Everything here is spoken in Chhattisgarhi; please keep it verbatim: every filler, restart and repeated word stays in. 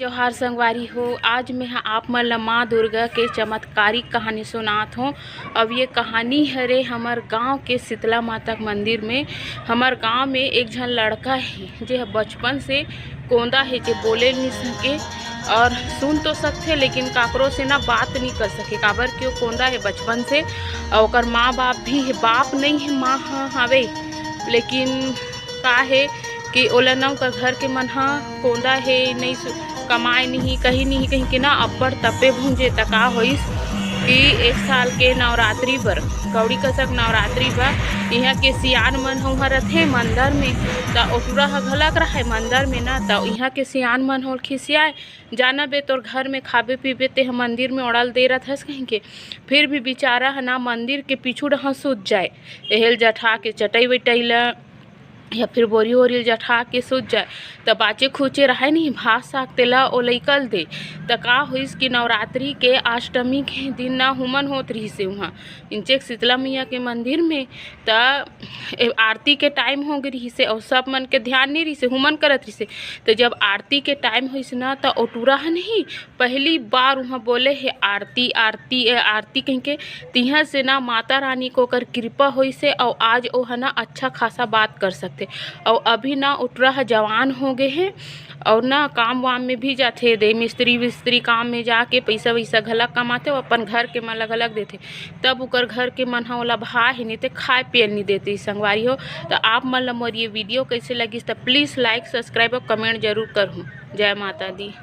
जोहार संगवारी हो, आज मैं ह आप मन ल माँ दुर्गा के चमत्कारिक कहानी सुनात हों। अब ये कहानी हरे हमर गांव के शीतला माता के मंदिर में। हमर गांव में एक झन लड़का हे, जे ह बचपन से कोंदा हे, जे बोले नहीं सके और सुन तो सकथे, लेकिन काकरो से ना बात नहीं कर सके, काबर कि वो कोंदा हे बचपन से। और ओकर माँ बाप भी हे, बाप नहीं हे, माँ ह हवे, लेकिन का हे कि ओला ना ओकर घर के मन ह कोंदा हे, नहीं सु-, कमाए नहीं, कहीं नहीं, कहीं के ना अब्बड़ तपे भूंजे। त का होइस कि एक साल के नवरात्रि बर, कौड़ी कसक नवरात्रि बर, इहाँ के सियान मन ह उहाँ रथे मंदर में, त ओ टूरा ह घलक रहय मंदर में ना, त इहाँ के सियान मन ह ओला खिसियाए, "जाना बे, तोर घर में खाबे पीबे, ते ह मंदिर में ओड़ल दे रथस," कहिके। फिर भी बेचारा ह ना मंदिर के पीछू डहां सूत जाए, एहेल जठा के चटई वटई ल या फिर बोरी वोरी ल जठा के सूत जाए, त बाचे खुचे रहय नहीं भात साग तेला ओ लइकल दे। त का होइस कि नवरात्रि के अष्टमी के दिन ना हुमन होत रहिसे उहाँ इंचेक शीतला मैया के मंदिर में। त ए, आरती के टाइम हो गे रहिसे और सब मन के ध्यान नहीं रहिसे, हुमन करत रहिसे। त जब आरती के टाइम होइस ना, त ओ टूरा ह नहीं पहली बार उहाँ बोले हे, "आरती, आरती, ए, आरती," कहिके। तिहाँ से ना माता रानी के ओकर कृपा होइसे और आज ओ ह ना अच्छा खासा बात कर सकथे। और अभी ना ओ टूरा ह जवान हो गे हे और ना काम वाम में भी जाथे, दे मिस्त्री विस्त्री काम में जाके पैसा वैसा घलक कमाथे, वो अपन घर के मन ल घलक देथे। तब ओकर घर के मन ह ओला भा हे, नहीं ते खाए पिए ल नहीं देते संगवारी हो। त आप मन ल मोर ये वीडियो कैसे लगिस, त please like, subscribe और comment जरूर करहूँ। जय माता दी।